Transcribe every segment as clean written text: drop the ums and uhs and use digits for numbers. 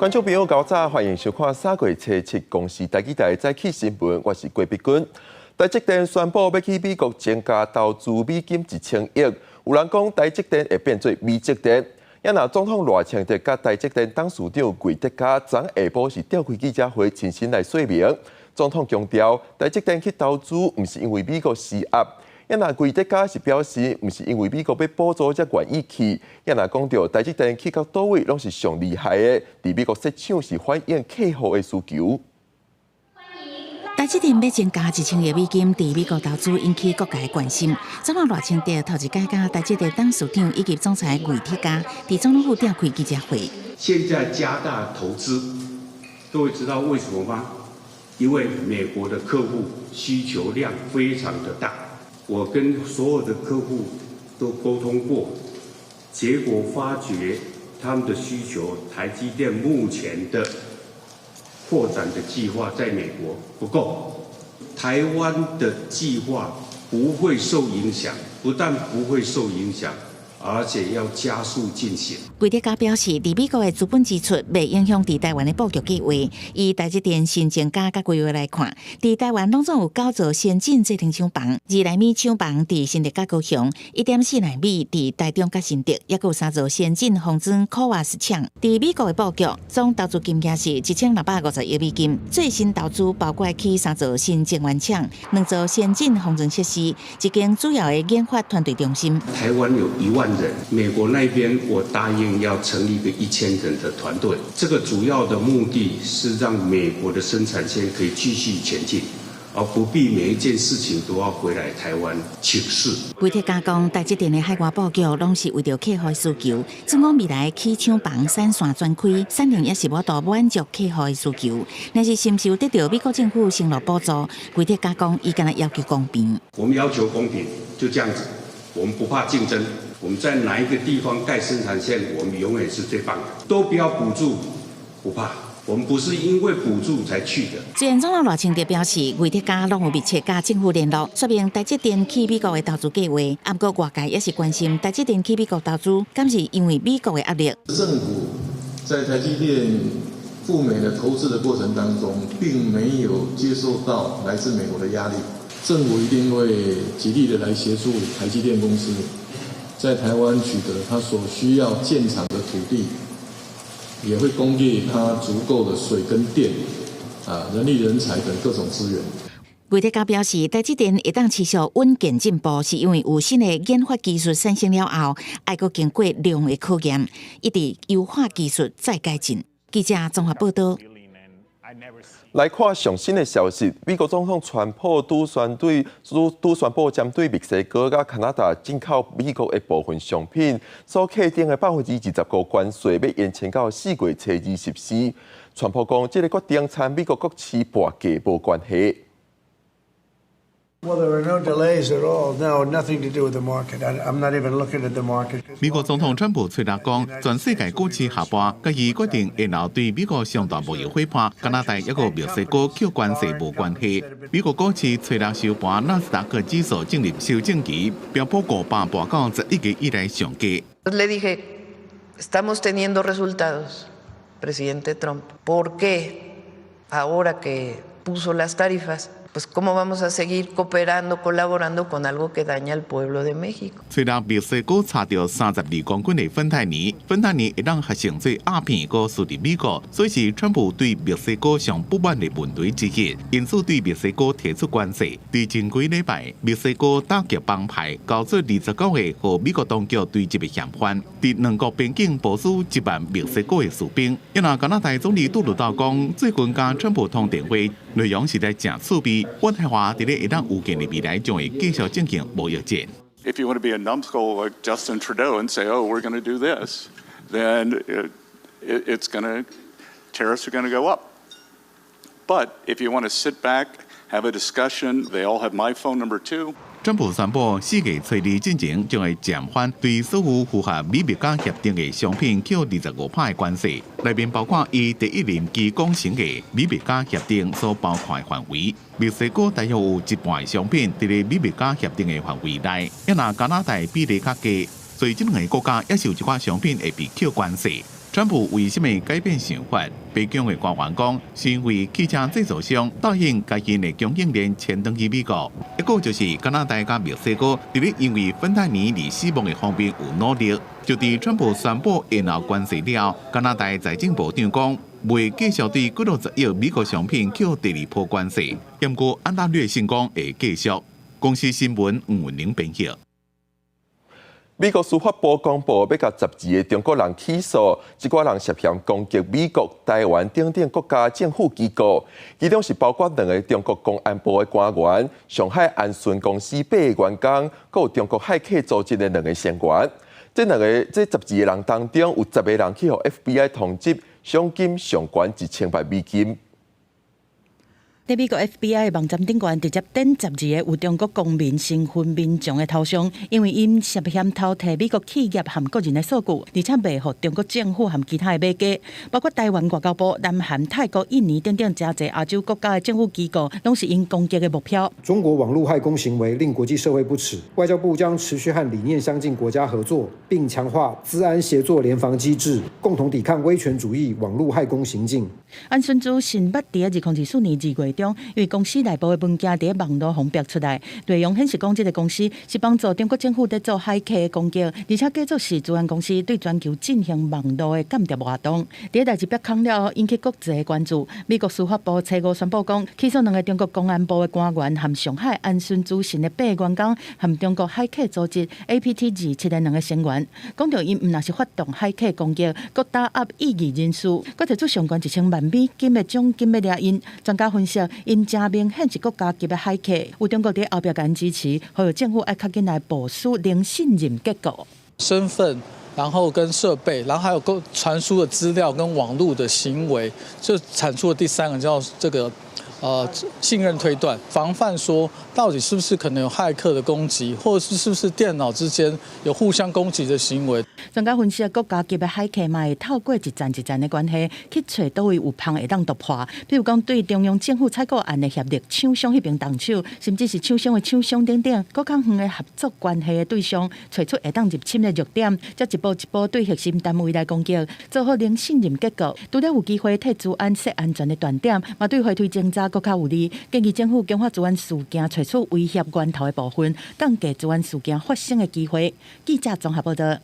觀眾朋友，早歡迎收看三月初七公視台語台早起新聞，我是郭碧君。台積電宣布欲去美國增加投資美金1000億，有人講台積電會變做美積電。啊若總統賴清德佮台積電董事長魏哲家昨下晡是召開記者會，親身來說明。總統強調，台積電去投資毋是因為美國施壓。啊若魏哲家是表示，毋是因為美國欲補助才願意去。啊若講著台積電去到佗位攏是上厲害的，佇美國設廠是反映客戶的需求。台積電欲增加1000億美金，佇美國投資引起各界關心。總統賴清德頭一擺佮台積電董事長以及總裁魏哲家佇總統府召開記者會。現在加大投資，各位知道為什麼嗎？因為美國的客戶需求量非常的大。我跟所有的客戶都溝通過，結果發覺他們的需求，台積電目前的擴展的計劃在美國不夠，台灣的計劃不會受影響，不但不會受影響，而且要加速進行。魏哲家表示，佇美國的資本支出袂影響佇台灣的布局計劃。以台積電新增加佮規劃來看，佇台灣攏總有九座先進製程廠房，2納米廠房佇新竹佮高雄，1.4納米佇台中佮新竹，猶閣有三座先進封裝 CoWoS 廠。佇美國的布局總投資金額是1650億美金，最新投資包括起三座新晶圓廠、兩座先進封裝設施、一間主要的研發團隊中心。台灣有1萬人，美國那邊我答應要成立一個1000人的團隊，這個主要的目的是讓美國的生產線可以繼續前進，而不必每一件事情都要回來台灣請示。魏哲家講，台積電的海外布局攏是為著客戶的需求。總講未來起廠房產線專開，產能也是無法度滿足客戶的需求。若是是毋是有得著美國政府承諾補助，魏哲家講，伊干焦要求公平。我們要求公平，就這樣子。我們不怕競爭，我們在哪一個地方蓋生產線，我們永遠是最棒的。都不要補助，不怕。我們不是因為補助才去的。雖然總統賴清德表示，魏哲家攏有密切佮政府聯絡，說明台積電去美國的投資計劃。毋過外界也是關心台積電去美國投資，敢是因為美國的壓力？政府在台積電赴美的投資的過程當中，並沒有接受到來自美國的壓力。政府一定會極力的來協助台積電公司在台灣取得他所需要建廠的土地，也會供給他足夠的水跟電，人力人才等各種資源。魏哲家表示，台積電會當持續穩健進步，是因為有新的研發技術產生了後，愛閣經過量的考驗，一直優化技術再改進。記者綜合報道。來看上新的消息，美國總統川普拄宣對拄宣布針對墨西哥佮加拿大進口美國的部分商品所課徵的25%關稅，欲延長到4月初二實施。川普講，這个決定參美國國市盤價無關係。 Well, there are no delays at all. No, nothing to do with the market. I'm not even looking at the market. 美國總統川普吹來講，全世界股市下跌，佮伊決定延後對美國上大貿易夥伴加拿大抑閣墨西哥扣關稅無關係。美國股市吹來收盤，納斯達克指數進入修正期，標普500跋到11個月以來上低。 Le dije, estamos teniendo resultados, presidente Trump. ¿Por qué ahora que puso las tarifas? Pues cómo vamos a seguir cooperando, colaborando con algo que daña al pueblo de México。雖然墨西哥查著32公斤的芬太尼，芬太尼會當合成做鴉片，閣輸入美國，所以是川普對墨西哥上不滿的問題之一，因此對墨西哥提出關稅。佇前幾禮拜，墨西哥打擊幫派交出29個予美國當局追緝的嫌犯，佇兩國邊境部署1萬墨西哥的士兵。啊若加拿大總理杜魯道講，最近佮川普通電話，內容實在誠趣味。溫台華佇咧會當預見的未來將會繼續進行貿易戰。 If you want to be a numbskull like Justin Trudeau and say, "Oh, we're going to do this," then tariffs are going to go up. But if you want to sit back, have a discussion, they all have my phone number too. 川普宣布4月初二進前將會暫緩對所有符合美墨加協定的商品扣25%的關稅，內面包括伊第一任期講成的美墨加協定所包括的範圍。墨西哥大約有一半的商品佇咧美墨加協定的範圍內，啊若加拿大比例較低，所以這兩个國家也是有一寡商品會被扣關稅。川普為啥物改變想法？白宮的官員講，是因為汽車製造商答應共𪜶的供應鏈遷轉去美國。一個就是加拿大佮墨西哥，佇咧因為芬太尼而死亡的方面有努力。就佇川普宣布延後關稅了，加拿大財政部長講，袂繼續對幾落十億美國商品扣第二波關稅。不過安大略省講會繼續。公視新聞吳文玲編譯。美國司法部公布欲共12個中國人起訴，這寡人涉嫌攻擊美國、台灣等等國家政府機構，其中是包括兩个中國公安部的官員、上海安順公司八个員工，閣有中國駭客組織的兩个成員。這兩个這12個人當中，有10個人去予 FBI 通緝，賞金上懸1000萬美金。佇美國 FBI 網站頂懸直接點12個有中國公民身份民眾的頭像，因為𪜶涉嫌偷提美國企業和個人的數據，而且賣予中國政府和其他的買家，包括台灣外交部、南韓、泰國、印尼等等誠濟亞洲國家的政府機構，攏是𪜶攻擊的目標。中國網路駭攻行為令國際社會不齒，外交部將持續和理念相近國家合作，並強化資安協作聯防機制，共同抵抗威權主義網路駭攻行徑。安順資訊捌佇2024年2月中，因為公司內部的文件佇網路予人爆出來，內容顯示講這个公司是幫助中國政府佇做駭客攻擊，而且假作是資安公司對全球進行網路的間諜活動。佇代誌曝光了後，引起國際的關注。美國司法部初五宣布講，起訴兩个中國公安部的官員和上海安順資訊的八个員工，和中國駭客組織 APT 27的兩个成員，講著𪜶毋但是發動駭客攻擊，閣打壓異議人士，閣提出上懸1000萬美金的獎金欲掠𪜶。專家分析，𪜶誠明顯是國家級的駭客，有中國佇後壁共𪜶支持，呼籲政府愛較緊來部署零信任結構。身份，然後跟設備，然後還有夠傳輸的資料跟網路的行為，就產出了第三個叫這個信任推斷，防範說到底是不是可能有駭客的攻擊，或者是是不是電腦之間有互相攻擊的行為。專家分析，國家級的駭客嘛會透過一層一層的關係去揣佗位有縫會當突破，比如講對中央政府採購案的協力廠商彼邊動手，甚至是廠商的廠商等等，閣較遠的合作關係的對象，揣出會當入侵的弱點，才一步一步對核心單位來攻擊，做好零信任結構。除了有機會替資安設安全的斷點，嘛對回推偵查閣較有利。建議政府強化資安事件揣出威脅源頭的部分，降低資安事件發生的機會。記者綜合報道。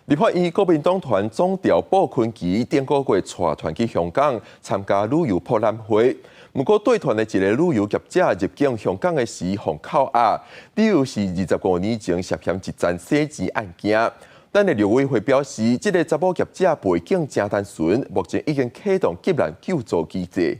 立法院國民黨團總召布坤琪頂個月帶團去香港參加旅遊博覽會，毋過帶團的一个旅遊業者入境香港的時，予扣押，理由是25年前涉嫌一樁洗錢案件。咱的陸委會表示，這个查某業者背景誠單純，目前已經啟動急難救助機制。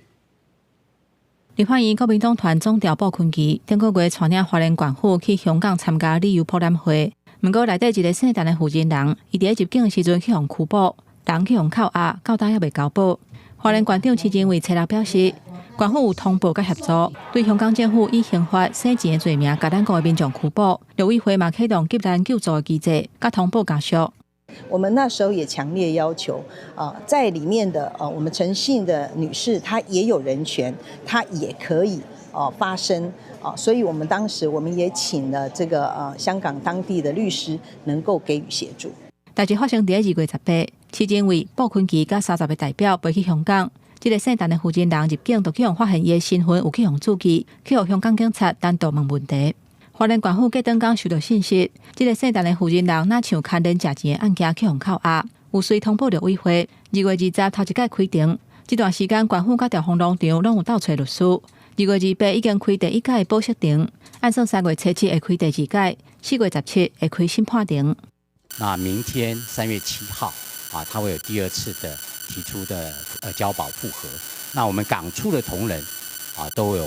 立法院國民黨團總召布坤琪頂個月帶領花蓮縣府去香港參加旅遊博覽會。毋過內底一个姓陳的負責人，伊佇咧入境的時陣去予拘捕，人去予扣押，到今猶未交保。花蓮縣長徐正偉初六表示，縣府有通報佮協助，對香港政府以刑法洗錢的罪名，共咱國的民眾拘捕。陸委會嘛啟動急難救助的機制，佮通報家屬。我們那時候也強烈要求啊，在裡面的啊，我們陳姓的女士，她也有人權，她也可以哦發聲啊，所以我們當時我們也請了這個香港當地的律師，能夠給予協助。代誌發生佇2月18，徐正偉、布坤琪佮30个代表飛去香港。這个姓陳的負責人入境，就去予發現伊的身份有去予註記，去予香港警察單獨問問題。花蓮縣府隔轉工收到信息，這个姓陳的負責人若像牽連食錢的案件去予扣押，有隨通報陸委會。2月20頭一擺開庭，這段時間縣府佮兆豐農場攏有鬥揣律師。2月28已經開第一屆保釋庭，按算3月初7會開第二屆，4月17會開審判庭。那明天3月7號啊，他會有第二次的提出的交保複核。那我們港處的同仁啊，都有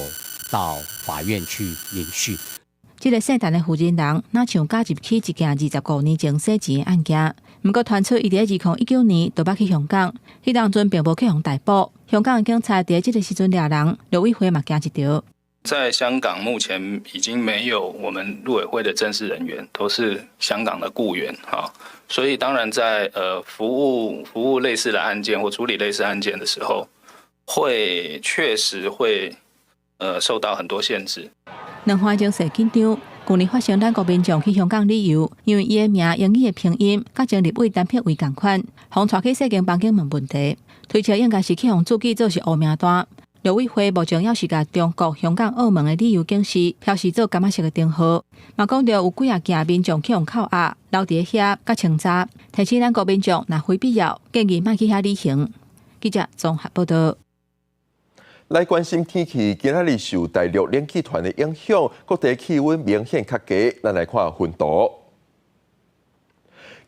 到法院去聆訊。這个姓陳的負責人，若像加入起一件25年前洗錢的案件，毋過傳出伊佇2019年就捌去香港，彼當陣並無去予逮捕。香港的警察佇這个時陣掠人，陸委會嘛驚一趒。在香港目前已經沒有我們陸委會的正式人員，都是香港的僱員哈，所以當然在服務類似的案件或處理類似案件的時候，會確實會受到很多限制。兩番情勢緊張，舊年發生咱國民眾去香港旅遊，因為伊的名英語的拼音，佮前立委陳柏惟仝款，予𤆬去稅警房間問問題，推測應該是去予註記做是烏名單。陸委會目前猶是共中國香港、澳門的旅遊警示標示做柑仔色的燈號，嘛講著有幾仔件民眾去予扣押，留佇遐佮清查，提醒咱國民眾若非必要，建議莫去遐旅行。記者綜合報道。來關心天氣，今仔日受大陸冷氣團的影響，各地氣溫明顯較低。咱來看溫度。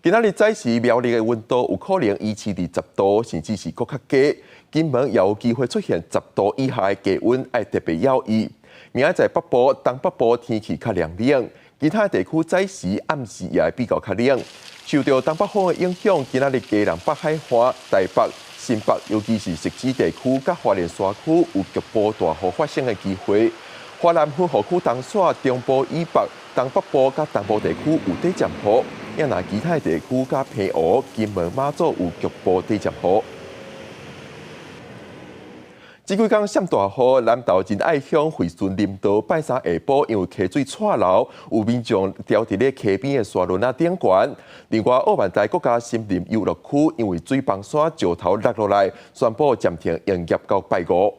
今仔日早時苗栗的溫度有可能維持佇10度，甚至是閣較低。金門也有機會出現10度以下的低溫，愛特別留意。明仔載北部、東北部天氣較涼冷，其他地區早時、暗時也會比較較冷。受著東北風的影響，今仔日基隆北海岸、台北、新北，尤其是汐止地區、佮花蓮山區有局部大雨發生的機會。華南風雨區東線、中部以北、東北部佮東部地區有短暫雨，也若其他地區佮澎湖、金門、馬祖有局部短暫雨。這幾工閃大雨，南投仁愛鄉惠蓀林道拜三下晡，因為溪水掣流，有民眾牢佇咧溪邊的沙崙仔頂懸。另外，奧萬大國家森林遊樂區因為水崩山石頭落落來，宣布暫停營業到拜五。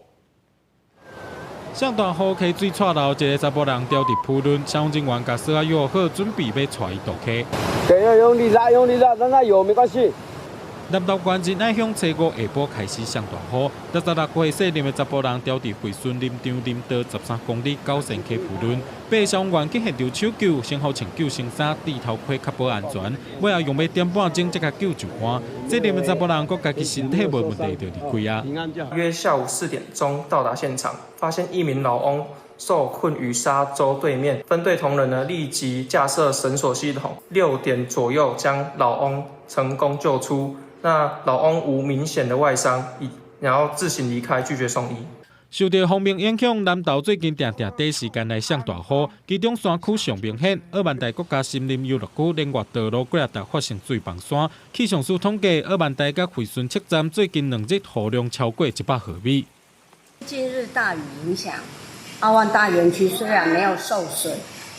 閃大雨，溪水掣流，一个查埔人牢佇浮輪，消防人員共索仔約好，準備欲帶伊渡溪。對，要用力拉，用力拉，讓它游沒關係。南投縣仁愛鄉初五下晡開始閃大雨，66歲姓林的查埔人牢佇惠蓀林場林道13公里九仙溪浮輪，八个消防員去現場搶救，先予穿救生衫、戴頭盔確保安全，尾後用欲點半鐘才共救上岸。這林的查埔人閣家己身體無問題就離開啊。約下午4點鐘到達現場，發現一名老翁受困於沙洲對面，分隊同仁呢立即架設繩索系統，6點左右將老翁成功救出。那老翁無明顯的外傷，然後自行離開，拒絕送醫。受著鋒面影響，南投最近定定短時間內閃大雨，其中山區上明顯。奧萬大國家森林遊樂區連外道路幾仔搭發生水崩山。氣象署統計，奧萬大佮惠蓀測站最近2日雨量超過100毫米。近日大雨影響，奧萬大園區雖然沒有受損，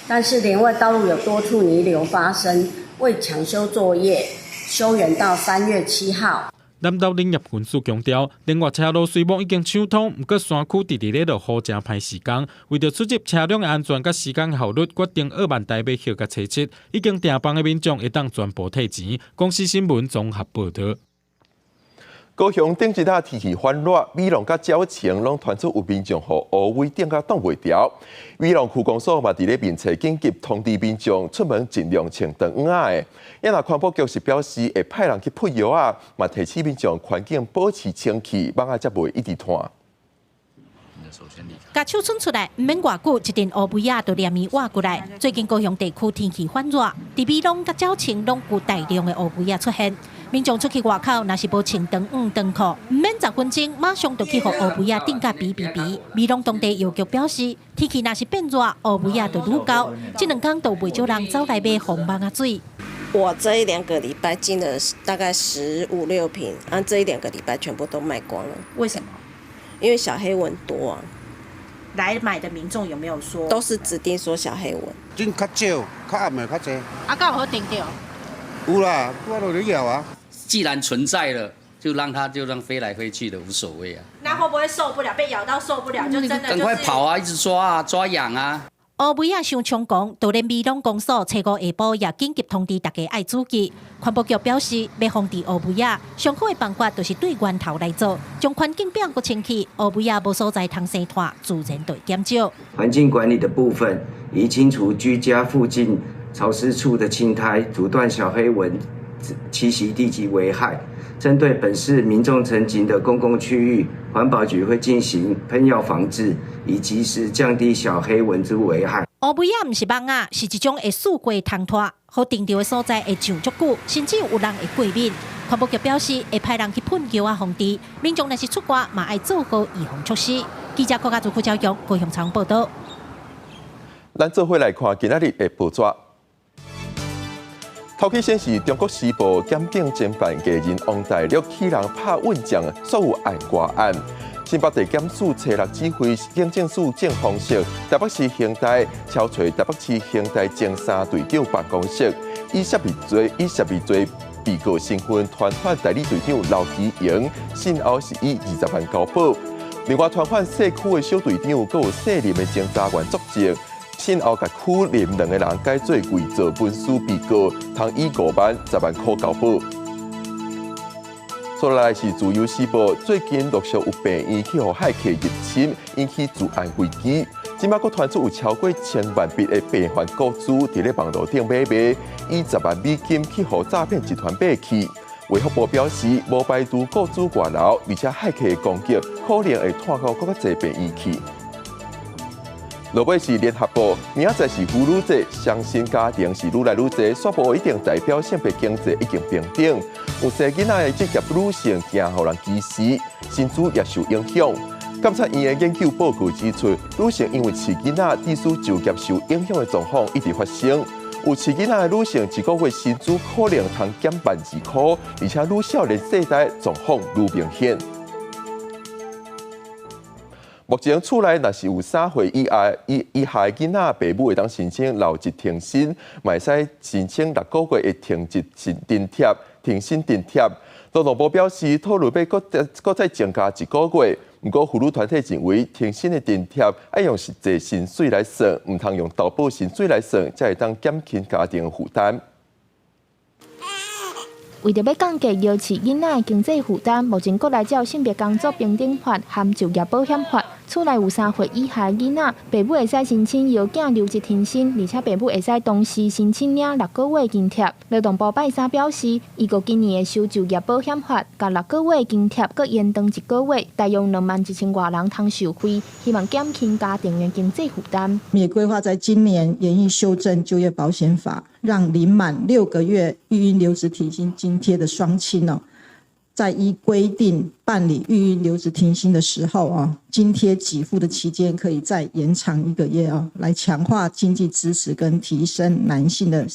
但是連外道路有多處泥流發生，為搶修作業。休園到3月7號。南投林業分署強調，連岳車路雖罔已經暢通，毋過山區直直咧落雨，誠歹施工。為著出入車輛的安全佮時間效率，決定奧萬大欲歇到初七，已經訂房的民眾會當全部退錢。公視新聞綜合報導。高雄頂一日天氣反熱，美濃佮蕉城攏傳出有民眾予烏龜叮甲擋袂牢。美濃區公所嘛佇咧面冊緊急通知民眾出門盡量穿長衫的。也若環保局是表示會派人去噴藥仔，嘛提醒民眾環境保持清氣，蠓仔才袂一直湠。共手伸出來，毋免偌久，一陣烏龜仔就連伊倚過來。最近高雄地區天氣反熱，佇美濃佮蕉城攏有大量的烏龜仔出現。民眾出去外口，若是無穿長衫長褲，毋免10分鐘，馬上就去予烏龜仔叮甲嗶嗶嗶。美濃當地藥局表示，天氣若是變熱，烏龜仔就愈厚。這兩工就袂少人走來買防蠓仔水。我這一兩個禮拜進了大概十五六瓶，啊，這一兩個禮拜全部都賣光了。為什麼？因為小黑蚊多啊。來買的民眾有沒有說？都是指定說小黑蚊。進較少，較暗的較濟。啊，敢有予叮著？有啦，我都咧咬啊。既然存在了，就讓它就讓飛來飛去的無所謂啊。那會不會受不了？被咬到受不了，就真的趕快跑啊！一直抓啊，抓癢啊。烏龜仔傷猖狂，就連美濃公所初五下晡也緊急通知大家愛注意。環保局表示，欲防治烏龜仔，上好的辦法就是對源頭來做，將環境變閣清氣，烏龜仔無所在通生湠，自然就會減少。環境管理的部分，宜清除居家附近潮濕處的青苔，阻斷小黑蚊棲息地及危害。針對本市民眾曾經的公共區域，環保局會進行噴藥防治，以及時降低小黑蚊之危害。烏龜仔毋是蠓仔，是一種會四界通湠，予叮著的所在會上足久，甚至有人會過敏。環保局表示會派人去噴藥仔防治，民眾若是出外嘛愛做好預防措施。記者郭家祖、傅昭勇高雄採訪報導。咱做伙來看今仔日的報紙。頭起先是中國時報檢警偵辦藝人王大陸起人拍運將所有案外案。新新北地檢署初六指揮警政署政風室、台北市刑大敲揣台北市刑大前三隊長辦公室，以涉罪被告身份傳喚代理隊長劉其榮，訊後是以20萬交保。另外，傳喚西區的小隊長，閣有西林的偵查員作證，訊後共許林兩个人改做偽造文書被告，通以5萬、10萬箍交保。煞來是自由時報，最近陸續有病院去予駭客入侵，引起資安危機。這擺閣傳出有超過千萬筆的病患個資佇咧網路頂買賣，以10萬美金去予詐騙集團買去。衛福部表示，無排除個資外流，而且駭客的攻擊可能會拖到閣較濟病院去。落尾是聯合報，明仔載是婦女節，雙薪家庭是愈來愈濟，煞無一定代表性別經濟已經平等。有生囡仔的職業女性驚予人歧視，薪資也受影響。監察院的研究報告指出，女性因為飼囡仔致使就業受影響的狀況一直發生。有飼囡仔的女性一個月薪資可能通減12,000箍，而且愈少年世代狀況愈明顯。目前厝內若是有3歲以下的囡仔，爸母會當申請留職停薪，嘛會使申請6個月的停職津貼、停薪津貼。勞動部表示，討論欲閣再增加一個月。毋過婦女團體認為，停薪的津貼愛用實際薪水來算，毋通用投保薪水來算，才會當減輕家庭負擔。為著欲降低育飼囡仔的經濟負擔，目前國內照性別工作平等法含就業保險法，厝內有3歲以下的囡仔，爸母會使申請育囝留職停薪，而且爸母會使同時申請領6個月津貼。勞動部拜三表示，預計今年會修就業保險法，共6個月津貼閣延長一個月，大約21,000外人通受惠，希望減輕家庭的經濟負擔。也規劃在今年研議修正就業保險法，讓領滿6個月育嬰留職停薪津貼的雙親哦，在依規定辦理育嬰留職停薪的時候啊，津貼給付的期間可以再延長一個月哦，來強化經濟支持跟提升男性的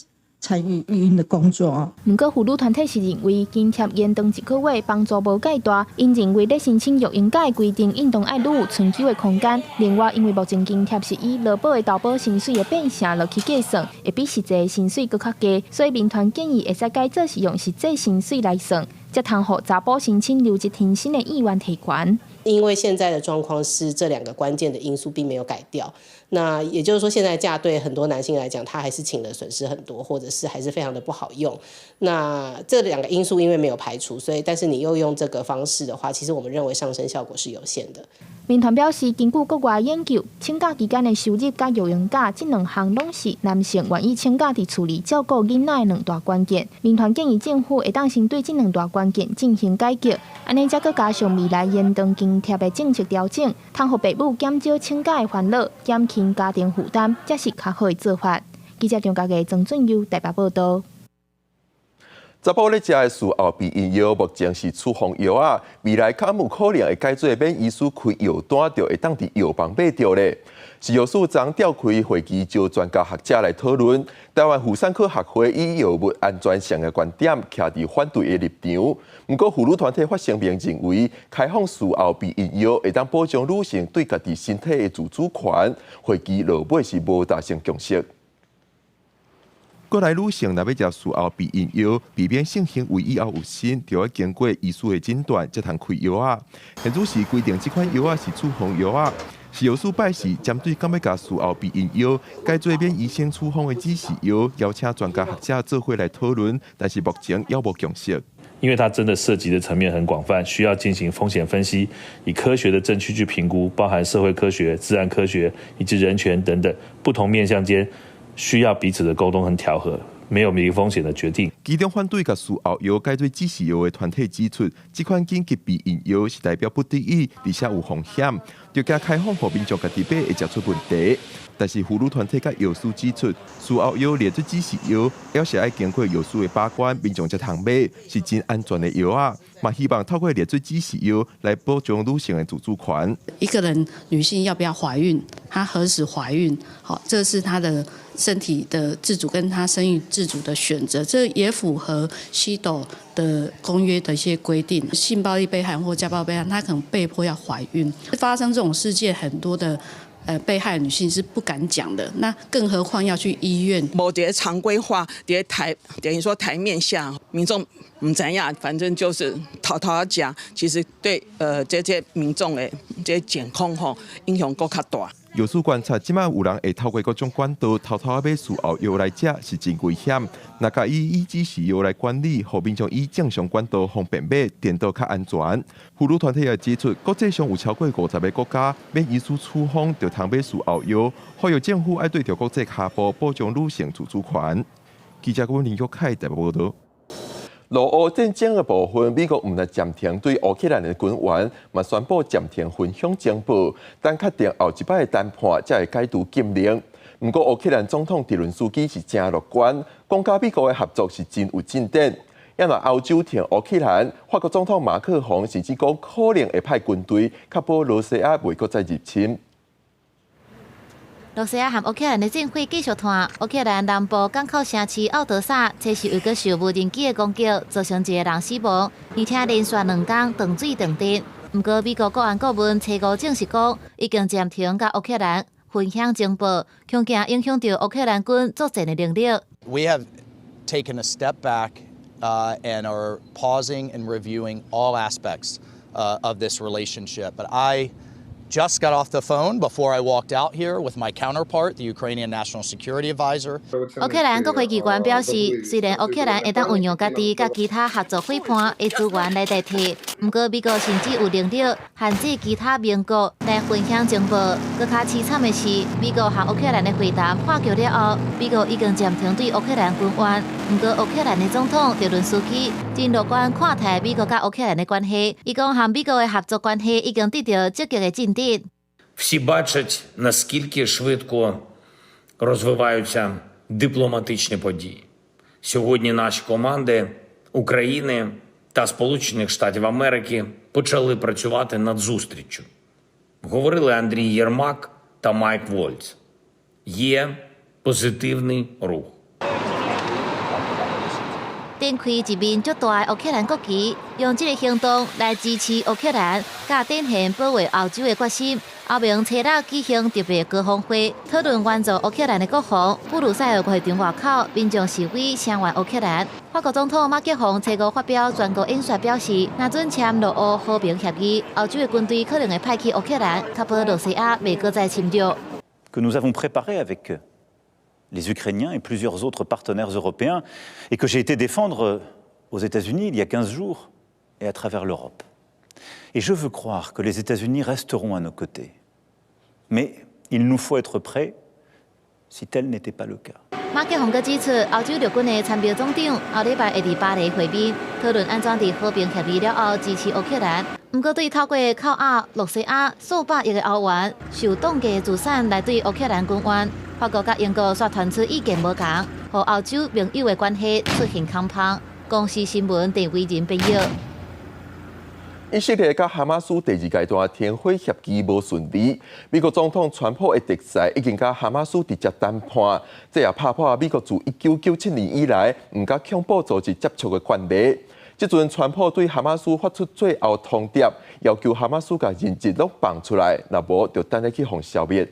參與育嬰的工作哦。毋過婦女團體是認為津貼延長一個月幫助無蓋大，𪜶認為咧申請育嬰假的規定應當愛愈有春秋的空間。另外，因為目前津貼是以勞保的投保薪水的變成落去計算，會比實際薪水閣較低，所以民團建議會使改做是用實際薪水來算，才通予查埔申請留職停薪的意願提懸。因為現在的狀況是這兩個關鍵的因素並沒有改掉，那也就是說，現在假對很多男性來講，他還是請的損失很多，或者是還是非常的不好用。那這兩個因素因為沒有排除，所以但是你又用這個方式的話，其實我們認為上升效果是有限的。民團表示，根據國外研究，請假期間的收入佮育嬰假這兩項攏是男性願意請假佇厝裡照顧囡仔的兩大關鍵。民團建議政府會當先對這兩大關鍵進行改革，按呢才閣加上未來延長津貼的政策調整，通予爸母減少請假的煩惱，減輕家庭負擔，才是較好的做法。記者張家傑、曾俊優台北報導。查埔咧食的事後避孕藥，目前是處方藥仔，未來較有可能會改做免醫師開藥單，就會當佇藥房買著咧。食藥署昨召開會議，召專家學者來討論。台灣婦產科學會以藥物安全性的觀點，徛佇反對的立場。毋過婦女團體發聲明認為，開放事後避孕藥會當保障女性對家己身體的自主權。會議落尾是無達成共識。國內女性若欲食事後避孕藥，避免性行為以後有身，就愛經過醫師的診斷，才通開藥仔。現此時規定，這款藥仔是處方藥仔。食藥署拜四針對敢欲共事後避孕藥改做免醫生處方的指示藥，邀請專家學者做伙來討論，但是目前猶無共識。因為它真的涉及的層面很廣泛，需要進行風險分析，以科學的證據去評估，包含社會科學、自然科學以及人權等等不同面向間，需要彼此的溝通和調和，沒有零風險的決定。其中反對共事後藥改做指示藥的團體指出，這款緊急避孕藥是代表不得已，而且有風險，就驚開放予民眾家己買會食出問題。但是婦女團體佮藥師指出，事後藥列做指示藥，猶是愛經過藥師的把關，民眾才通買，是真安全的藥仔。嘛希望透過列做指示藥來保障女性的自主權。一個人女性要不要懷孕，她何時懷孕，好，這是她的身體的自主跟她生育自主的選擇，這也符合 CEDAW 的公約的一些規定。性暴力被害人或家暴被害人，她可能被迫要懷孕，發生這種事件，很多的被害女性是不敢講的，那更何況要去醫院。無佇常規化，佇台等於說台面下，民眾毋知影，反正就是偷偷仔食，其實對這些民眾的這健康吼影響閣較大。藥師觀察，這擺有人會透過各種管道偷偷買事後藥來食，是真危險。若共以以指示藥來管理，予民眾以正常管道方便買，顛倒較安全。婦女團體也指出，國際上有超過50個國家免醫師處方就通買事後藥，呼籲政府愛對著國際跤步，保障女性自主權。記者郭林玉凱台北報導。俄烏戰爭的部分，美國毋但暫停對烏克蘭的軍援，嘛宣布暫停分享情報，等確定後一擺的談判才會解除禁令。毋過烏克蘭總統澤倫斯基是誠樂觀，講佮美國的合作是真有進展。也若歐洲挺烏克蘭，法國總統馬克宏甚至講可能會派軍隊確保羅西亞袂閣再入侵。羅西亞和烏克蘭的戰火繼續拖，烏克蘭南部港口城市奧德薩，初四又閣受無人機的攻擊，造成一個人死亡，而且連續兩工斷水斷電。毋過美國國安顧問初五證實講，已經暫停佮烏克蘭分享情報，恐驚影響著烏克蘭軍作戰的能力。 We have taken a step back and are pausing and reviewing all aspects of this relationship. But I just got off the phone before I walked out here with my counterpart, the Ukrainian National Security Advisor. 烏克蘭國會議員表示，雖然烏克蘭會當運用家己佮其他合作夥伴的資源來代替，毋過美國甚至有能力限制其他盟國來分享情報。閣較悽慘的是，美國和烏克蘭的會談破局了後，美國已經暫停對烏克蘭軍援。毋過烏克蘭的總統澤倫斯基真樂觀看待美國佮烏克蘭的關係，伊講和美國的合作關係已經得到積極的進展。 Всі бачать, наскільки швидко розвиваються дипломатичні події. Сьогодні наші команди України та Сполучених Штатів Америки почали працювати над зустріччю. Говорили Андрій Єрмак та Майк Вольц. Є позитивний рух. 展開一面足大的烏克蘭國旗，用這個行動來支持烏克蘭，佮展現保衛歐洲的決心。歐盟初六舉行特別高峰會，討論援助烏克蘭的國防。布魯塞爾會場外口，民眾示威聲援烏克蘭。法國總統馬克宏初五發表全國演說，表示，若準簽俄烏和平協議，歐洲的軍隊可能會派去烏克蘭，確保羅西亞袂閣再侵略。 Que nous avons préparé avec les Ukrainiens et plusieurs autres partenaires européens et que j'ai été défendre aux États-Unis il y a 15 jours et à travers l'Europe. Et je veux croire que les États-Unis resteront à nos côtés. Mais il nous faut être prêts si tel n'était pas le cas. 馬克宏閣指出，歐洲陸軍的參謀總長後禮拜會佇巴黎會面，討論按怎佇和平協議了後支持烏克蘭。毋過對透過扣押羅西亞數百億的歐元受凍結資產來對烏克蘭軍援，法國佮英國煞傳出意見無仝，予歐洲盟友的關係出現空縫。公視新聞鄭偉仁編譯。以色列佮哈馬斯第二階段停火協議無順利，美國總統川普的特使已經佮哈馬斯直接談判，這也拍破美國自1997年以來毋佮恐怖組織接觸的慣例。這陣川普對哈馬斯發出最後通牒，要求哈馬斯共人質攏放出來，若無就等咧去予消滅。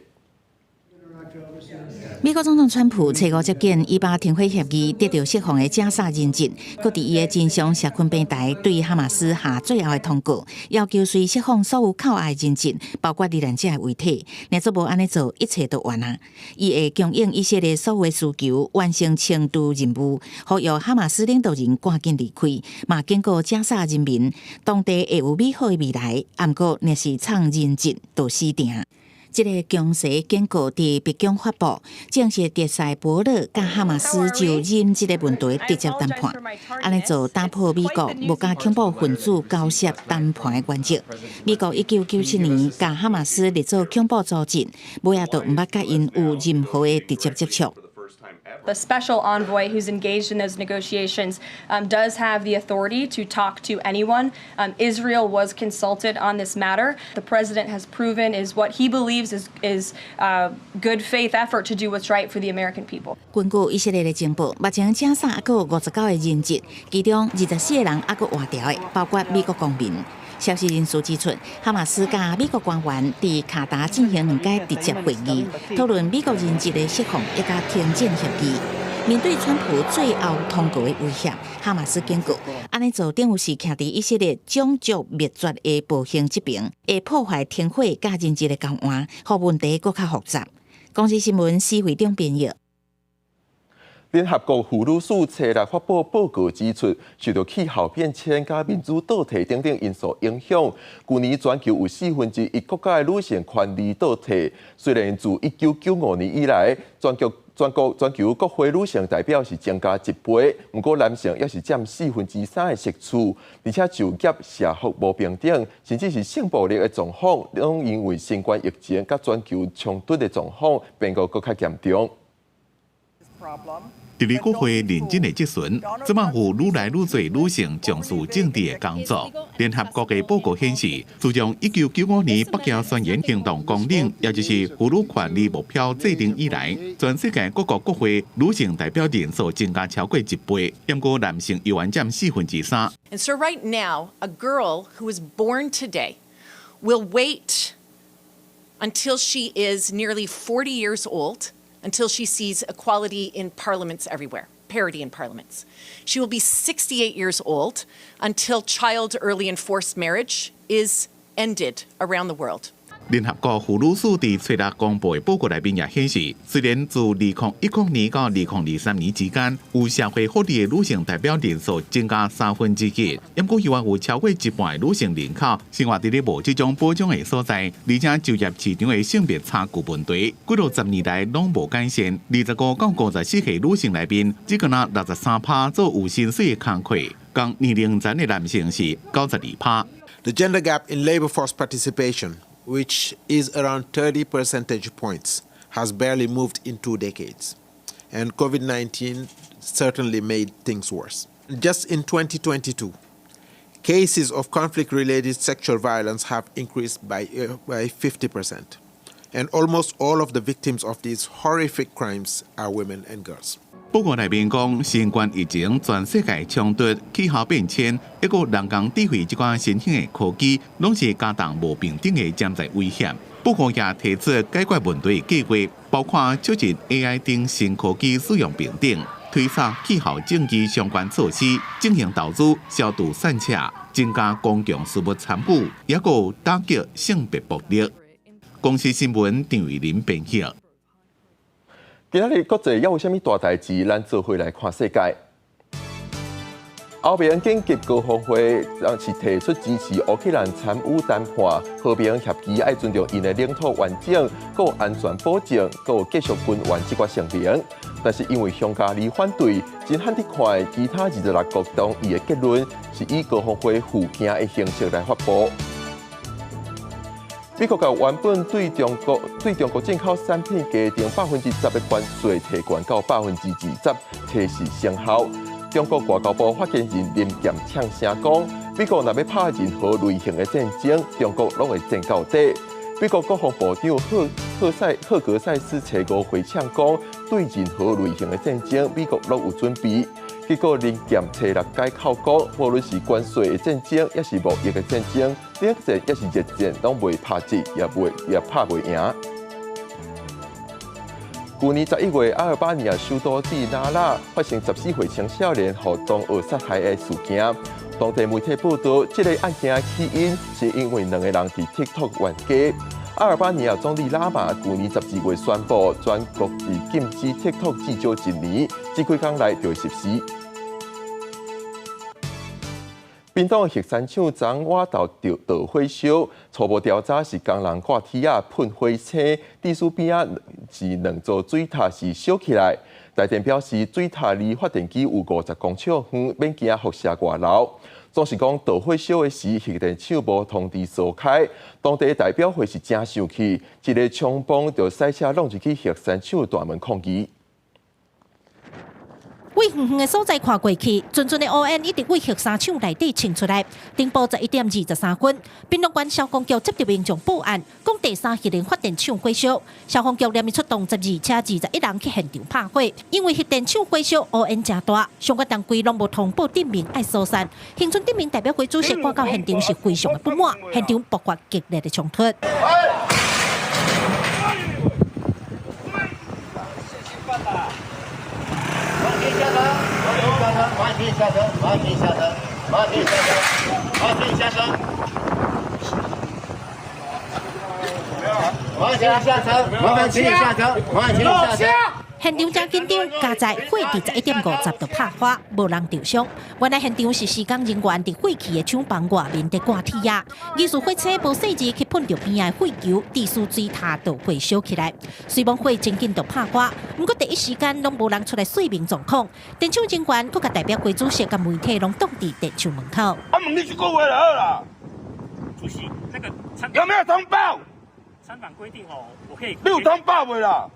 美國總統川普初五接見以巴停火協議得到釋放的加薩人質，閣佇伊的真相社群平台對哈馬斯下最後的通告，要求隨釋放所有扣押的人質，包括罹難者的遺體。若做無按呢做，一切都完啊！伊會供應以色列所有的需求，完成清除任務，呼籲哈馬斯領導人趕緊離開，嘛警告加薩人民，當地會有美好的未來。毋過若是藏人質，就死定。這个強勢警告佇白宮發布，證實特使伯勒佮哈馬斯就人質的問題直接談判，按呢做打破美國無佮恐怖分子交涉談判的原則。美國1997年共哈馬斯列做恐怖組織，尾仔就毋捌佮𪜶有任何的直接接觸。The special envoy who's engaged in those negotiations does have the authority to talk to anyone. Israel was consulted on this matter. The president has proven is what he believes is good faith effort to do what's right for the American people. 根據以色列的情報，目前加沙猶閣有59個人質，其中24個人猶閣活著的，包括美國公民。消息人士指出，哈馬斯佮美國官員佇卡達進行兩擺直接會議，討論美國人質的釋放以及停戰協議。面對川普最後通告的威脅，哈馬斯警告，按呢做等於是徛佇以色列種族滅絕的暴行這邊，會破壞停火佮人質的交換，予問題閣較複雜。公視新聞施會長編譯。聯合國婦女署初六發布報告指出，受到氣候變遷佮民主倒退等等因素影響，舊年全球有1/4國家的女性權利倒退。雖然自1995年以來，全球國會女性代表是增加一倍，毋過男性猶是佔3/4的席次，而且就業、社福無平等，甚至是性暴力的狀況，攏因為新冠疫情佮全球衝突的狀況變閣閣較嚴重。佇咧國會認真的質詢，這馬有愈來愈濟女性從事政治的工作。聯合國的報告顯示，自從1995年北京宣言行動綱領，也就是婦女權利目標制定以來，全世界各國國會女性代表人數增加超過一倍，毋過男性猶原佔3/4。 And so right now, a girl who is born today will wait until she is nearly 40 years old until she sees equality in parliaments everywhere, parity in parliaments. She will be 68 years old until child early and forced marriage is ended around the world. 聯合國婦女署佇初六公布的報告內面也顯示，雖然自2010年到2023年之間，有社會福利的女性代表人數增加1/3，毋過猶原有超過一半的女性人口生活佇咧無這種保障的所在，而且就業市場的性別差距問題，幾落十年來攏無改善。25到54歲女性內面，只閣焦63趴做有薪水的工課，仝年齡層的男性是92趴。 The gender gap in labor force participation, which is around 30 percentage points, has barely moved in 2 decades. And COVID-19 certainly made things worse. Just in 2022, cases of conflict related sexual violence have increased by 50%. And almost all of the victims of these horrific crimes are women and girls. 報告內面講，新冠疫情、全世界衝突、氣候變遷，抑閣人工智慧這款新興的科技，攏是加重無平等的潛在危險。報告也提出解決問題的計劃，包括促進 AI 等新科技使用平等，推動氣候正義相關措施，進行投資、消除散赤，增加公共事務參與，抑閣打擊性別暴力。公視新聞張偉林編譯。今仔日國際猶有啥物大代誌？咱做伙來看世界。歐盟緊急高峰會是提出支持烏克蘭參與談判和平協議，愛尊重𪜶的領土完整、閣有安全保證、閣有繼續軍援這寡聲明。但是因為匈牙利反對，真罕得看其他26國同意的結論，是以高峰會附件的形式來發布。美國共原本對中國進口產品加徵10%的關稅，提懸到20%，測試生效。中國外交部發言人林劍嗆聲講，美國若欲拍任何類型的戰爭，中國攏會戰到底。美國國防部長赫格塞斯初五回嗆講，對任何類型的戰爭，美國攏有準備。結果林劍初六改口講，無論是關稅的戰爭，抑是貿易的戰爭，冷戰抑是熱戰，攏袂拍折，也拍袂贏。舊年11月，阿爾巴尼亞首都蒂拉納發生14歲青少年予同學殺害的事件。當地媒體報道，這个案件起因是因為兩个人佇 TikTok 冤家。阿爾巴尼亞總理拉馬舊年12月宣布，全國是禁止 TikTok 至少一年，這幾工來就會實施。屏東核三廠昨晚晝著導火燒，初步調查是工人掛鐵仔噴火星，地勢邊仔是兩座水塔是燒起來。台電表示，水塔離發電機有50公尺遠，免驚輻射外流。總是講導火燒的時，核電廠無通知鎖開，當地代表會是誠生氣，一个衝鋒就駛車挵入去核三廠大門抗議。對遠遠的所在看過去，陣陣的烏煙一直對核三廠內底衝出來。頂晡11點23分，屏東縣消防局接到民眾報案，講第三核能發電廠火燒。消防局連日出動12車21人去現場拍火，因為核電廠火燒烏煙誠大，相關單位攏無通報鎮民愛疏散。恆春鎮民代表會主席趕到現場是非常的不滿，現場爆發激烈的衝突。下車，馬上下車，馬上下車，馬上下車，馬上下車，麻煩請你下車，麻煩請你下車。現場誠緊張，加載火佇11點50就拍花，無人受傷。原來現場是施工人員佇廢棄的廠房外面佇掛鐵仔，疑似火車無細緻去噴著邊仔的火球，致使水塔就火燒起來。雖罔火真緊就拍花，毋過第一時間攏無人出來說明狀況。電廠人員閣共代表會主席佮媒體攏擋佇電廠門口。我問你一句話就好啦。主席，那個有沒有通報？參訪規定哦，我可以。你有通報未啦？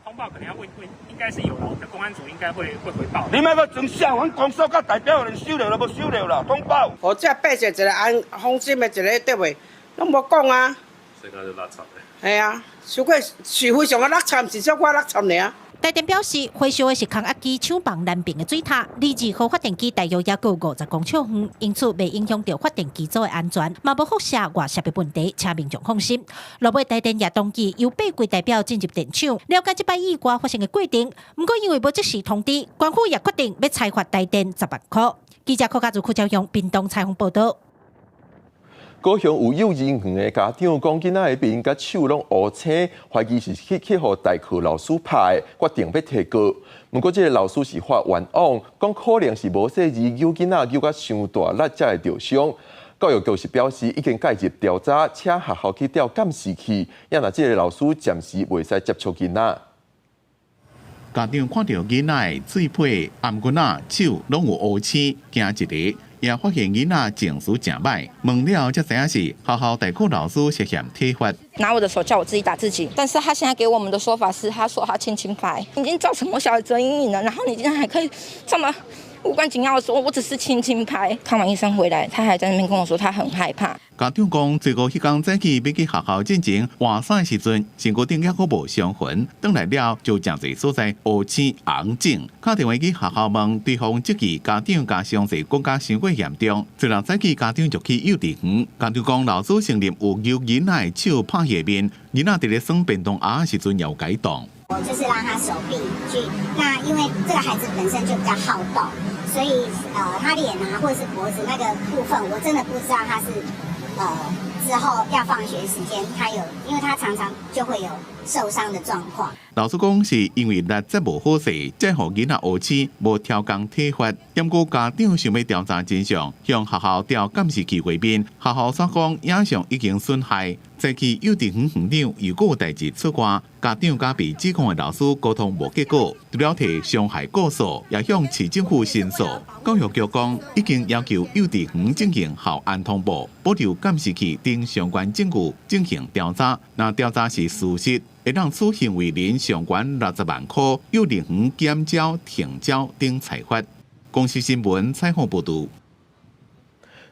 通報可能要問問，應該是有啦，我們的公安組應該會回報。你莫閣裝傻，阮公所佮代表人收了都無收了啦，通報。我這百姓一個安放心的一個對袂，攏無講啊。這個就垃圾的。係啊，小可是非常的垃圾，毋是小可垃圾爾。台電表示，火燒的是空壓機廠房南邊的水塔，離2號發電機大約猶閣有50公尺遠，因此袂影響著發電機組的安全，嘛無輻射外泄的問題，請民眾放心。落尾台電也同意由八位代表進入電廠，了解這擺意外發生的過程。毋過因為無即時通知，縣府也決定欲裁罰台電10萬箍。記者柯家祖、柯昭勇屏東採訪報導。高雄有幼稚園的家長講，囡仔的面佮手攏烏青，懷疑是去予代課老師拍的，決定欲提告。毋過這个老師是發冤枉，講可能是無細膩毆囡仔毆甲傷大力才會著傷。教育局是表示已經介入調查，請學校去調監視器，也若這个老師暫時袂使接觸囡仔。家長看著囡仔的嘴皮、頷頸仔、手攏有烏青，驚一下。也發現囡仔情緒誠䆀，問了才知影是學校代課老師涉嫌體罰。拿我的手叫我自己打自己，但是他現在給我們的說法是，他說他輕輕拍，已經造成我小孩子陰影了，然後你竟然還可以這麼無關緊要的說，我只是輕輕拍。看完醫生回來，他還在那邊跟我說他很害怕。家長講，最後彼工早起欲去學校進前換衫的時陣，身軀頂猶閣無傷痕，轉來了就誠濟所在烏青紅腫。敲電話去學校問，對方質疑家長共詳細講甲傷過嚴重。最後早起家長就去幼稚園，家長講老師承認有毆囡仔的手拍伊面，囡仔佇咧耍便當盒時陣也有共擋。我就是讓他手臂去，那因為這個孩子本身就比較好動，所以他臉啊或者是脖子那個部分，我真的不知道他是之後要放學時間，他有，因為他常常就會有受傷的狀況。老師講是因為力才無好勢，才予囡仔烏青，無超工體罰。毋過家長想欲調查真相，向學校調監視器畫面，學校煞講影像已經損害。早起幼稚園園長又閣有代誌出外，家長佮被指控的老師溝通無結果，除了提傷害告訴，也向市政府申訴。教育局講已經要求幼稚園進行校安通報，保留監視器等相關證據進行調查。若調查是事實，會當處行為人上懸60萬箍，幼稚園減招、停招等裁罰。公視新聞採訪報導。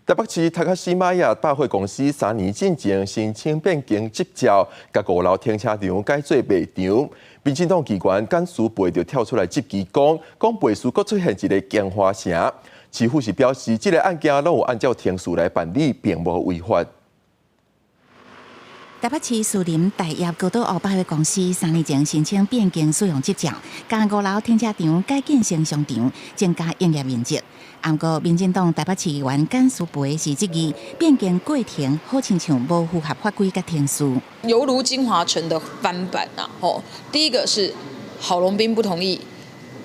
台北市塔克西瑪雅百貨公司3年進前申請變更執照，共五樓停車場改做賣場。民進黨議員簡思培就跳出來質疑講，講背書閣出現一个京華城。市府是表示，這个案件攏有按照程序來辦理，並無違法。台北市士林大業高島屋百貨公司3年前申請變更使用執照，共五樓停車場改建成商場，增加營業面積。毋過，民進黨台北市議員簡思培是質疑變更過程好親像無符合法規佮程序。猶如京華城的翻版啊！吼，第一個是郝龍斌不同意，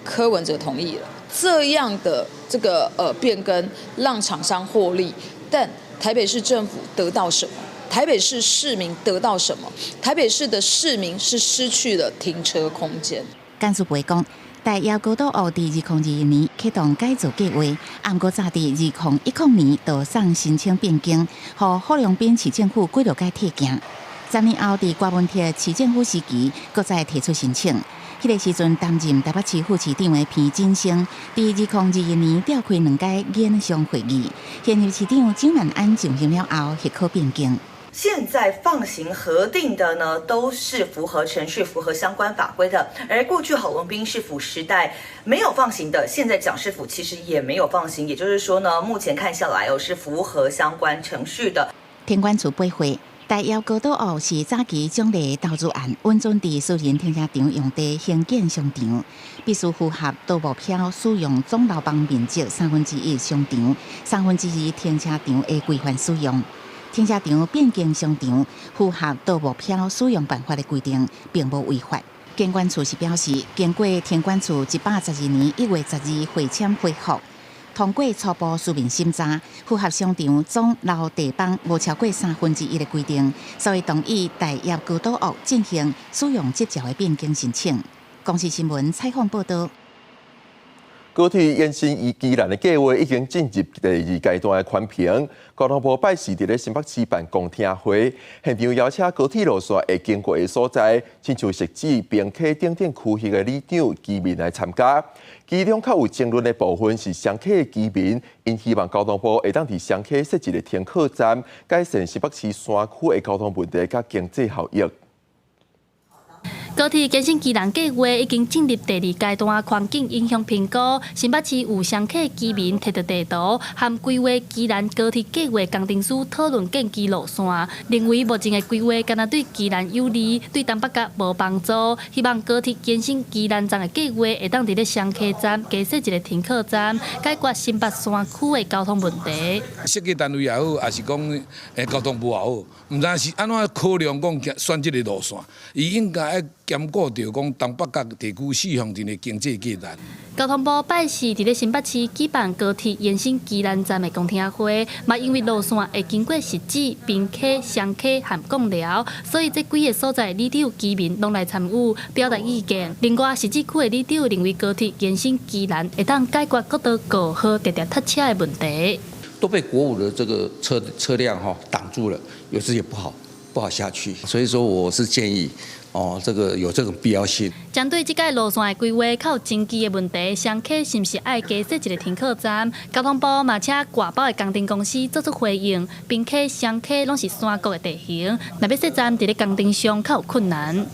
柯文哲同意了，這樣的這個變更讓廠商獲利，但台北市政府得到什麼？台北市市民得到什麼？台北市的市民是失去了停車空間。簡思培講，大業高島屋佇2021年啟動改造計劃，毋過早佇2010年就送申請變更，予郝龍斌市政府幾落擺退件。10年後，佇郭文鐵市政府時期，閣再提出申請。彼个時陣擔任台北市副市長的彭錦聲，佇2021年召開兩屆研商會議，現任市長蔣萬安上任了後，許可變更。現在放行核定的呢，都是符合程序、符合相關法規的。而過去郝龍斌市府時代沒有放行的，現在蔣市府其實也沒有放行。也就是說呢，目前看下來哦，是符合相關程序的。天管處駁回，大業高島屋是早期獎勵投資案，允准佇私人停車場用地興建商場，必須符合都目標使用總樓房面積1/3商場、2/3停車場的規範使用。停車場變更商場，符合都目標使用辦法的規定，並無違法。建管處是表示，經過天管處112年1月12日會簽回覆，通過初步書面審查，符合商場總樓地方無超過1/3的規定，所以同意大業高島屋進行使用執照的變更申請。公視新聞採訪報道。高鐵延伸於基隆的計劃已經進入第二階段的環評。交通部拜四佇咧新北市辦公聽會，現場邀請高鐵路線會經過的所在，親像汐止、平溪等等區域的里長、居民來參加。其中較有爭論的部分是雙溪的居民，𪜶希望交通部會當佇雙溪設一个停靠站，改善新北市山區的交通問題佮經濟效益。高鐵延伸基隆計劃已經進入第二階段環境影響評估。新北市有雙溪居民提著地圖，和規劃基隆高鐵計劃工程師討論建機路線，認為目前的規劃敢若對基隆有利，對東北角無幫助。希望高鐵延伸基隆站的計劃會當佇咧雙溪站加設一个停靠站，解決新北山區的交通問題。設計單位也好，抑是講交通部也好，毋知是按怎考量講選這个路線，伊應該愛兼顧著講東北角地區四鄉鎮的經濟價值。交通部拜四佇咧新北市舉辦高鐵延伸基隆站的公聽會，嘛因為路線會經過汐止、平溪、雙溪和貢寮，所以這幾个所在里長居民攏來參與表達意見。另外，汐止區的里長認為高鐵延伸基隆會當解決國道5號常常塞車的問題。都被國五的這個車輛哈擋住了，有時也不好下去，所以說我是建議。哦，這個有這種必要性。針對這屆路線的規劃較有爭議的問題，雙溪是毋是愛加設一个停靠站？交通部嘛請外包的工程公司做出回應，並且雙溪攏是山谷的地形，若欲設站佇咧工程上較有困難。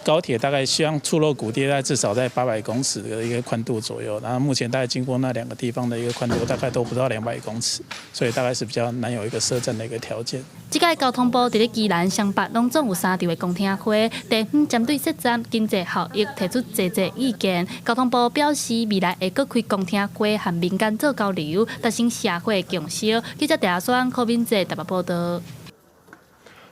高鐵大概希望出入谷地，大概至少在800公尺的一個寬度左右。然後目前大概經過那兩個地方的一個寬度，大概都不到200公尺，所以大概是比較難有一個設站的一個條件。這屆交通部佇咧基隆、雙北攏總有三場的公聽會，地方針對設站經濟效益提出濟濟意見。交通部表示，未來會閣開公聽會和民間做交流，達成社會共識。記者鄭阿柯敏哲台北報道。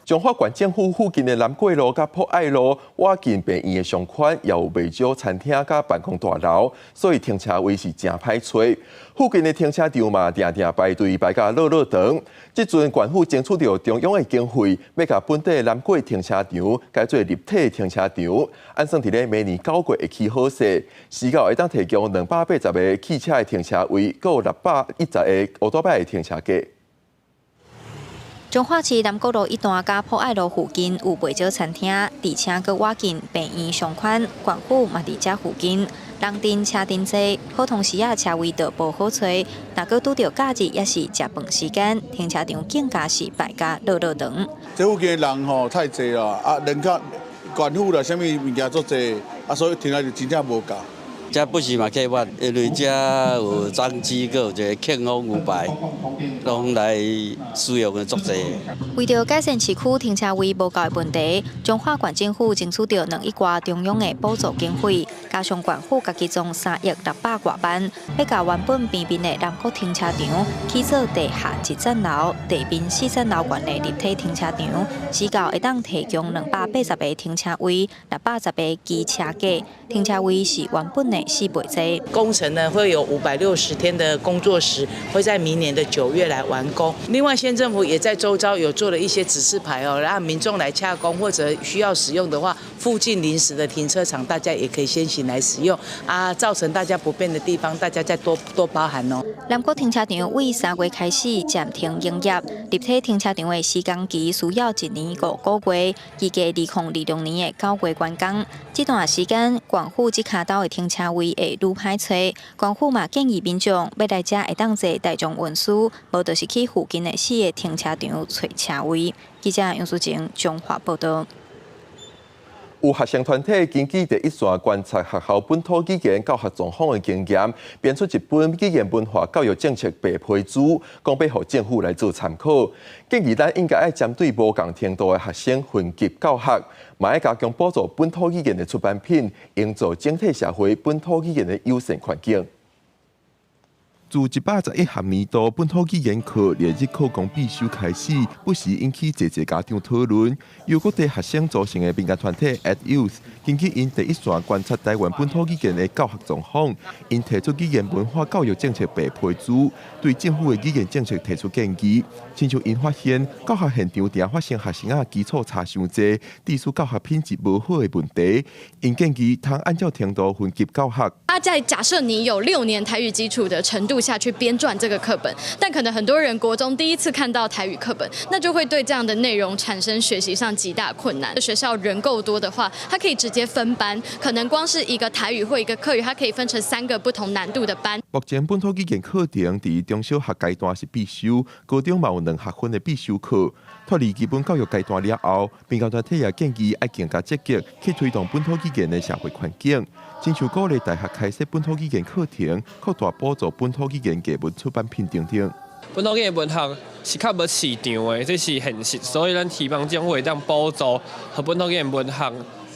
彰化縣政府附近的南過路佮博愛路，倚近病院的商圈，也有袂少餐廳佮辦公大樓，所以停車位是誠歹揣。附近的停車場嘛，定定排隊排甲落落長。這陣縣府爭取著中央的經費，欲共本地南過停車場改做立體停車場，按算佇咧明年9月會起好勢，時到會當提供280個汽車的停車位，閣有610个歐多擺的停車格。彰化市南國路一段佮博愛路附近有袂少餐廳，而且閣倚近病院商圈，縣府嘛佇遮附近，人陣車陣濟，普通時仔車位就無好揣。若閣拄著假日抑是食飯時間，停車場更加是排甲落落長。這附近的人吼太濟啦，啊，人口縣府啦，啥物物件足濟，啊，所以停車就真正無夠。這不是嘛客滿，因為這有樟雞，閣有一个慶豐牛排，攏來使用的足濟。為著改善市區停車位無夠的問題，彰化縣政府爭取著2億外中央的補助經費，加上縣府家己摃3億600外萬，欲共原本邊邊的南國停車場起做地下一層樓、地面四層樓懸的立體停車場，時到會當提供280個停車位、610個機車格，停車位是原本的4倍濟。工程呢會有560天的工作時，會在明年的9月來完工。另外，縣政府也在周遭有做了一些指示牌哦，讓民眾來洽公或者需要使用的話，附近臨時的停車場大家也可以先行來使用啊，造成大家不便的地方，大家再多多包涵哦。南谷停車場為3月開始暫停營業，立體停車場的施工期需要1年5個月，預計2026年的9月完工。這段時間，縣府這跤兜的停車位會愈歹揣。縣府嘛建議民眾欲來遮會當坐大眾運輸，無就是去附近的四个停車場揣車位。記者楊淑靜彰化報道。有學生團體根據第一線觀察學校本土語言教學狀況的經驗，編出一本語言文化教育政策白皮書，講欲予政府來做參考。建議咱應該愛針對無仝程度的學生分級教學，嘛愛加強補助本土語言的出版品，營造整體社會本土語言的友善環境。自111學年度本土語言課列入課綱必修開始，不時引起濟濟家長討論。由各地學生組成的民間團體 EdYouth，根據𪜶第一線觀察台灣本土語言的教學狀況，𪜶提出語言文化教育政策白皮書，對政府的語言政策提出建議。親像𪜶發現教學現場定發生學生仔基礎差傷濟，致使教學品質無好的問題，𪜶建議通按照程度分級教學。啊，在假設你有6年台語基礎的程度下去編撰這個課本，但可能很多人國中第一次看到台語課本，那就會對這樣的內容產生學習上極大困難。學校人夠多的話，他可以直接分班，可能光是一個台語或一個客語，它可以分成三個不同難度的班。目前本土語言課程佇中小學階段是必修，高中嘛有2學分的必修課。脫離基本教育階段了後，民間團體也建議愛更加積極去推動本土語言的社會環境，親像鼓勵大學開設本土語言課程，擴大補助本土語言藝文出版品等等。本土語言文學是較無市場的，這是現實，所以咱希望政府會當補助，予本土語言文學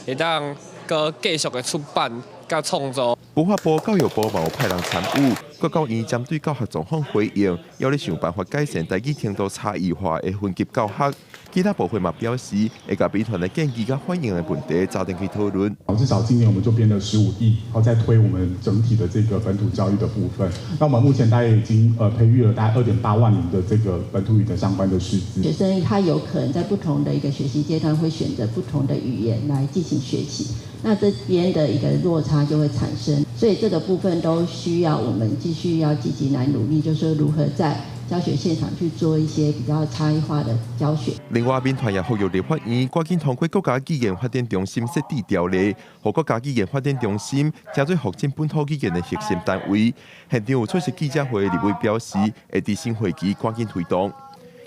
會當閣繼續的出版佮創作。文化部、教育部嘛有派人參與，國教院針對教學狀況回應，猶咧想辦法改善台語程度差異化的分級教學。其他部會嘛表示，會共民團的建議佮反映的問題，早點去討論。至少今年我們就編了15億，然後再推我們整體的這個本土教育的部分。那我們目前大概已經培育了大概2.8萬名的這個本土語的相關的師資。學生他有可能在不同的一個學習階段會選擇不同的語言來進行學習，那這邊的一個落差就會產生，所以這個部分都需要我們繼續要積極來努力，就是說如何在教學現場去做一些比較差異化的教學。另外，民團也呼籲立法院趕緊通過國家語言發展中心設置條例，予國家語言發展中心成做發展本土語言的核心單位。現場有出席記者會的立委表示，會佇新會期趕緊推動。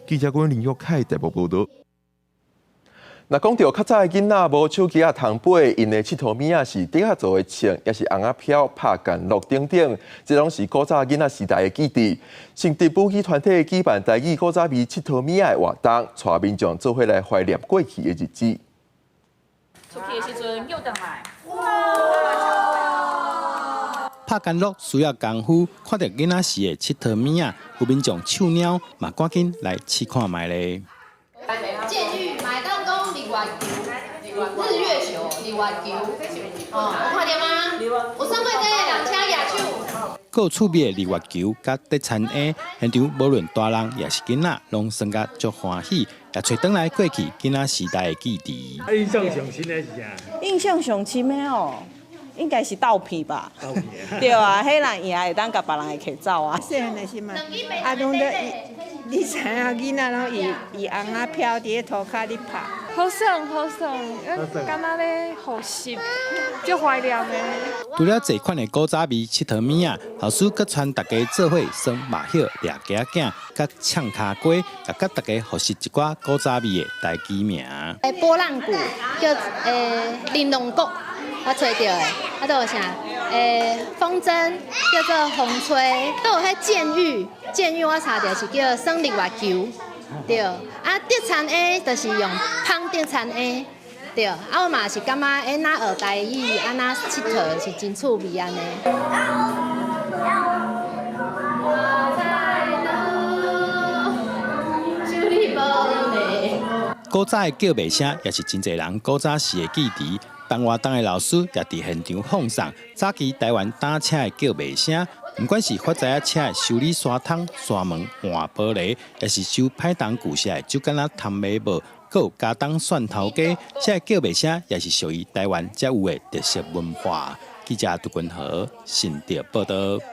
記者林玉凱台北報道。若講著較早的囡仔無手機仔通買，𪜶的𨑨迌物仔是竹仔做的銃，抑是尪仔飄拍干樂等等，這攏是古早囡仔時代的記憶。新竹母語團體舉辦台語古早味𨑨迌物仔的活動，帶民眾做伙來懷念過去的日子。出去的時陣叫轉來。拍干樂需要功夫，看著囡仔時的𨑨迌物仔，有民眾手貓嘛，趕緊來試看覓咧。劍玉買當講日月球，日月球，日月球，哦，有看著嗎？有算過這個人請舉手。閣有趣味的日月球佮竹田蠅，現場無論大人抑是囡仔，攏耍甲足歡喜，也揣轉來過去囡仔時代的記憶。印象上深的是啥？印象上深的哦，應該是鬥片吧。對啊，彼人贏會當共別人會騎走啊。細漢的時嘛，啊，攏咧，你知影囡仔攏用用尪仔飄佇咧塗跤咧拍。好耍好耍，敢若咧復習，足懷念的。除了濟款的古早味𨑨迌物仔，老師閣帶大家做伙耍麻葉、掠雞仔囝、佮唱跤歌，也佮大家復習一寡古早味的台語名。波浪鼓叫玲瓏鼓，我揣著的，啊，閣有啥？風箏叫做風吹，閣有彼劍玉，劍玉我查著是叫耍日月球，對。啊，竹田蠅就是用捧竹田蠅，對。啊，我嘛是感覺若學台語，按怎𨑨迌是真趣味按呢。古早的叫賣聲也是真濟人古早時的記憶。辦活動的老師也佇現場放送早期台灣擔車的叫賣聲，毋管是發財仔車的修理沙桶、紗門、換玻璃，抑是修歹重舊式的酒矸仔窗糜布，閣有加冬蒜頭雞，這个叫賣聲也是屬於台灣才有的特色文化。記者杜君和新竹報導。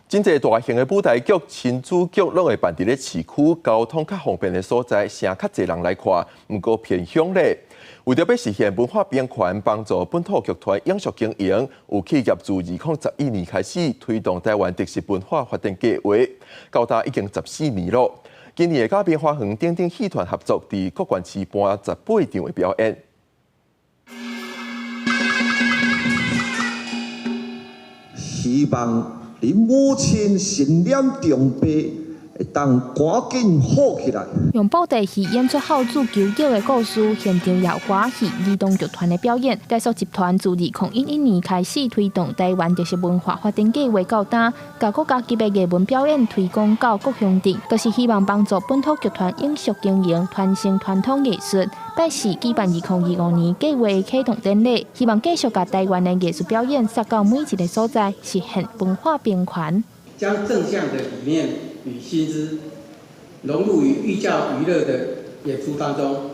真濟大型的舞台劇、親子劇攏會辦佇咧市區，交通較方便的所在，誠較濟人來看。毋過偏鄉咧，為著欲實現文化平權，幫助本土劇團永續經營，有企業自2011年開始推動台灣特色文化發展計劃，到今已經14年咯。今年會佮明華園等等戲團合作，佇各縣市辦18場的表演。希望恁母親身染重病，會當趕緊好起來。用布袋戲演出孝子求轎的故事，現場也有歌戲兒童劇團的表演。台塑集團自2011年開始推動台灣特色文化發展計劃到今，共國家級的藝文表演推廣到各鄉鎮，就是希望幫助本土劇團永續經營，傳承傳統藝術。拜四舉辦2025年計劃啟動典禮，希望繼續共台灣的藝術表演送到每一个所在，實現文化平權。將正向的理念與新知融入於寓教於樂的演出當中，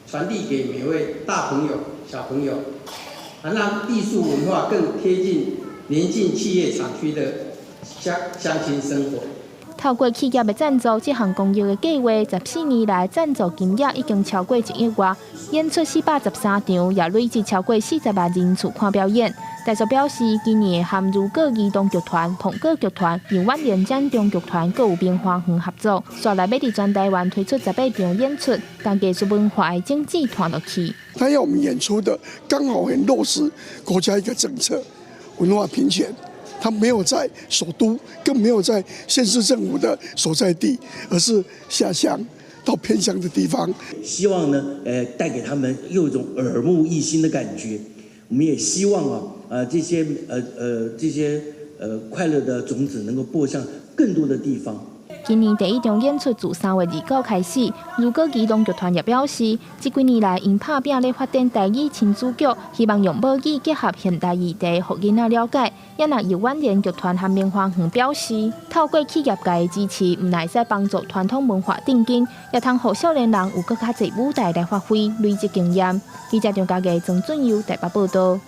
傳遞給每位大朋友、小朋友，讓藝術文化更貼近鄰近企業廠區的鄉鄉親生活。透過企業的贊助，這項公益的計劃14年來贊助金額已經超過1億外，演出413場，也累計超過40萬人次看表演。台塑表示，今年會和如果兒童劇團、鳳閣劇團、楊婉玲掌中劇團，閣有明華園合作，紲來欲佇全台灣推出18場演出，將藝術文化的種子傳落去。他要我們演出的，剛好很落實國家一個政策，文化平權。他沒有在首都，更沒有在縣市政府的所在地，而是下鄉到偏鄉的地方。希望呢，帶給他們又一種耳目一新的感覺。我們也希望啊，這些快樂的種子能夠播向更多的地方。今年第一場演出自3月29開始。如果兒童劇團也表示，這幾年來𪜶拍拚咧發展台語親子劇，希望用母語結合現代議題，予囡仔了解。也若由婉蓮劇團和明華園表示，透過企業界的支持，毋但會使幫助傳統文化振興，也通予少年人有閣較濟舞台來發揮，累積經驗。記者張家傑、曾俊佑台北報導。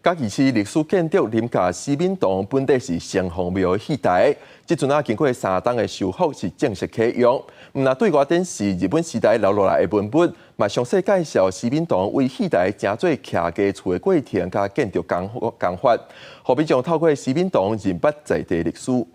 嘉義市歷史建築林家西敏堂本底是城隍廟的戲台，這陣仔經過3冬的修復是正式啟用。毋但對外展示日本時代留落來的文物，嘛詳細介紹西敏堂為戲台成做徛家厝的過程佮建築工法，予民眾透過西敏堂認捌在地歷史。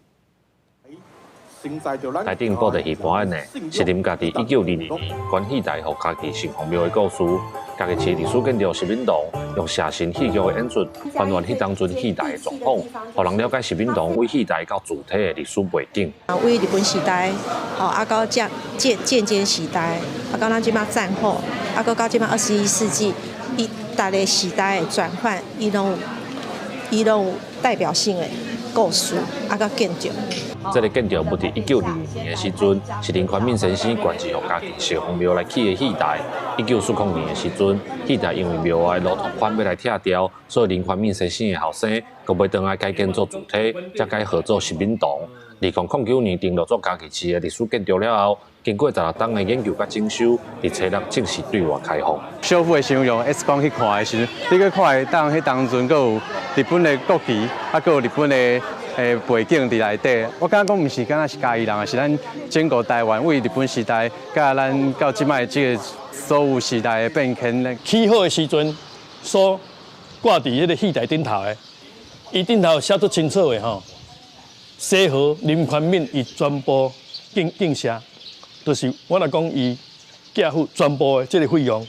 台頂布袋戲表演的是林家佇1922年捐戲台予嘉義城隍廟的故事。嘉義市歷史建築西敏堂用寫實戲劇的演出，還原彼當陣戲台的狀況，予人了解西敏堂為戲台到主體的歷史背景。為日本時代，吼啊到建建建監時代，啊到咱這擺戰後，啊閣到這擺21世紀，伊逐个時代的轉換，伊攏有代表性的故事，啊佮建築。這个建築物佇1922年的時陣，是林寬敏先生捐贈予嘉義城隍廟來起的戲台。1940年的時陣，戲台因為廟外路拓寬欲來拆掉，所以林寬敏先生的後生閣買轉來改建做主體，才改號做西敏堂。2009年登錄做嘉義市的歷史建築了後，經過16冬的研究佮整修，佇初六正式對外開放。修復的時陣用 X 光去看的時陣，你閣看會當彼當陣閣有日本的國旗，啊，閣有日本的背景佇內底。我感覺講毋是敢若是嘉義人，是咱整個台灣為日本時代，佮咱到這擺這个所有時代的變遷。起好的時陣，所掛佇彼个戲台頂頭的，伊頂頭寫足清楚的吼，西河林寬敏伊全部敬獻，就是我來講伊寄付全部的這个費用。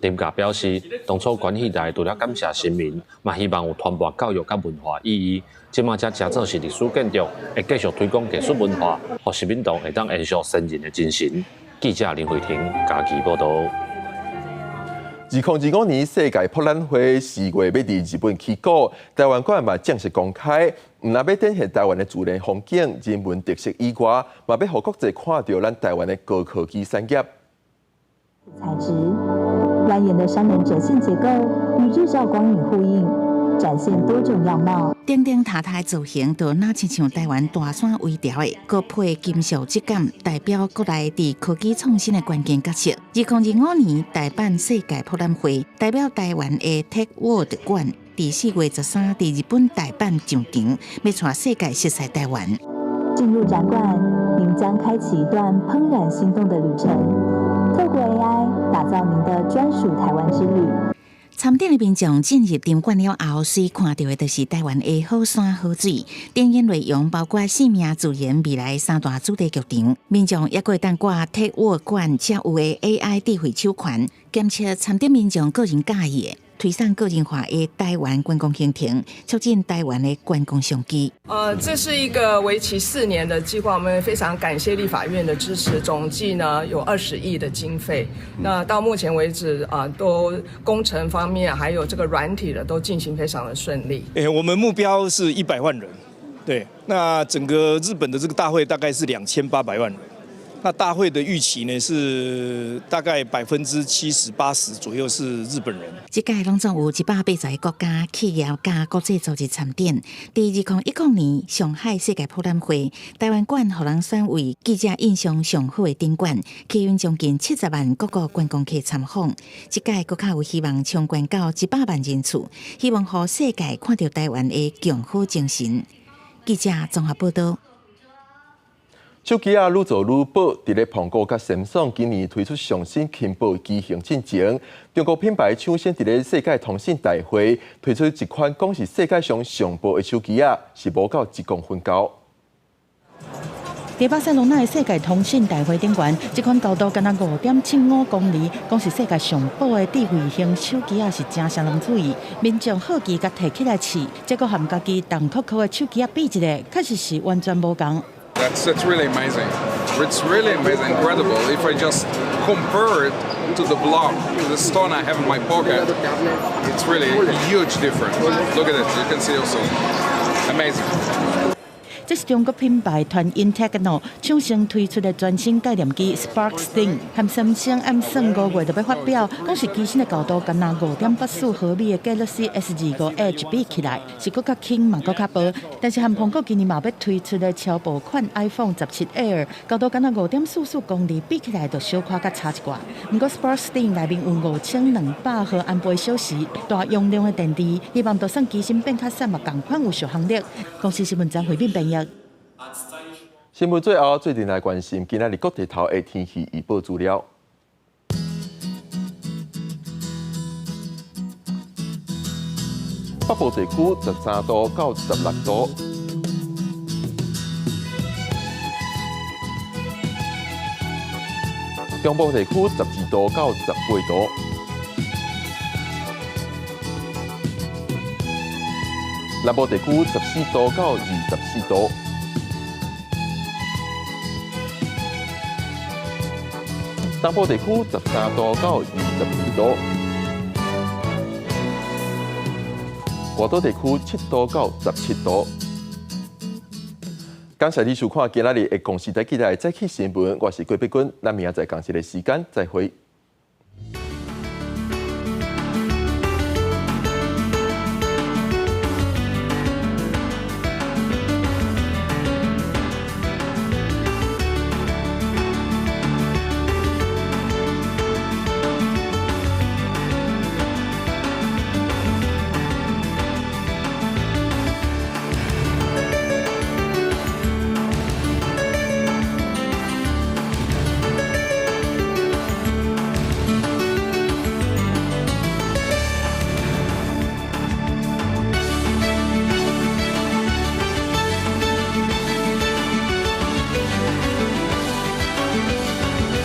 林家表示，當初捐戲台除了感謝神明，嘛希望有傳播教育佮文化意義。這馬才成做是歷史建築，會繼續推廣藝術文化，予西敏堂會當延續先人的精神。記者林慧婷嘉義報導。2025年世界博覽會4月欲佇日本起鼓，台灣館嘛正式公開。毋但欲展現台灣的自然風景、人文特色以外，嘛欲予國際看著咱台灣的高科技產業。材質。蜿蜒的山巒折線結構與日照光影呼應，展現多種樣貌。頂頂塔塔造型，就若親像台灣大山微調的，閣配金屬質感，代表國內佇科技創新的關鍵角色。2025年大阪世界博覽會，代表台灣的 Tech World 館，佇4月13佇日本大阪上場，欲帶世界熟似台灣。進入展館，您將開啟一段怦然心動的旅程，透過 AI 打造您的專屬台灣之旅。參展的民眾進入場館了後，隨看著的就是台灣的好山好水。展演內容包括生命、自然、未來三大主題劇場。民眾猶閣會當掛 Tech World 館才有的 AI 智慧手環，檢測參展民眾個人佮意的，推送個人化的台灣觀光行程，促進台灣的觀光商機。這是一個為期4年的計劃，我們非常感謝立法院的支持，總計呢有20億的經費。那到目前為止啊，都工程方面還有這個軟體的都進行非常的順利。我們目標是100萬人，對，那整個日本的這個大會大概是2800萬人。那大會的預期呢是大概70%、80%左右是日本人。這屆攏總有180個國家、企業佮國際組織參展。佇2010年上海世界博覽會，台灣館予人選為記者印象上好的展館，吸引將近70萬各國觀光客參訪。這屆閣較有希望衝關到100萬人次，希望予世界看著台灣的共好精神。記者綜合報道。手機仔愈做愈薄，佇咧蘋果佮三星今年推出上新輕薄機型進前，中國品牌搶先佇咧世界通信大會推出一款講是世界上上薄的手機仔，是無夠1公分厚。佇巴塞隆納的世界通信大會頂懸，這款厚度干焦5.75公厘，講是世界上薄的智慧型手機仔，是誠受人注意。民眾好奇共提起來試，結果和家己重扣扣的手機仔比一下，確實是完全無仝。 That's really amazing. It's really amazing, incredible. If I just compare it to the block, to the stone I have in my pocket, it's really a huge difference. Look at it, you can see also. Amazing. 這是中國品牌傳音 Techno 搶先推出的全新概念機 Spark Slim，和三星按算5月就欲發表，講是機身的厚度干焦5.84毫米的 Galaxy S25 Edge 比起來，是閣較輕嘛，閣較薄。但是和蘋果今年嘛欲推出的超薄款 iPhone 17 Air，厚度干焦5.44公厘，比起來就小可較差一寡。毋過 Spark Slim 內面有5200毫安培小時大容量的電池，希望就算機身變較細嘛，仝款有續航力。公視新聞張惠敏編譯。新聞最後，做陣來關心今仔日各地頭的天氣預報資料。北部地區13度到16度，中部地區12度到18度，南部地區14度到24度。東部地區13度到22度，外島地區7度到17度。感謝你收看今仔日的公視台記者的早起新聞，我是郭碧君，咱明仔載仝一个時間再會。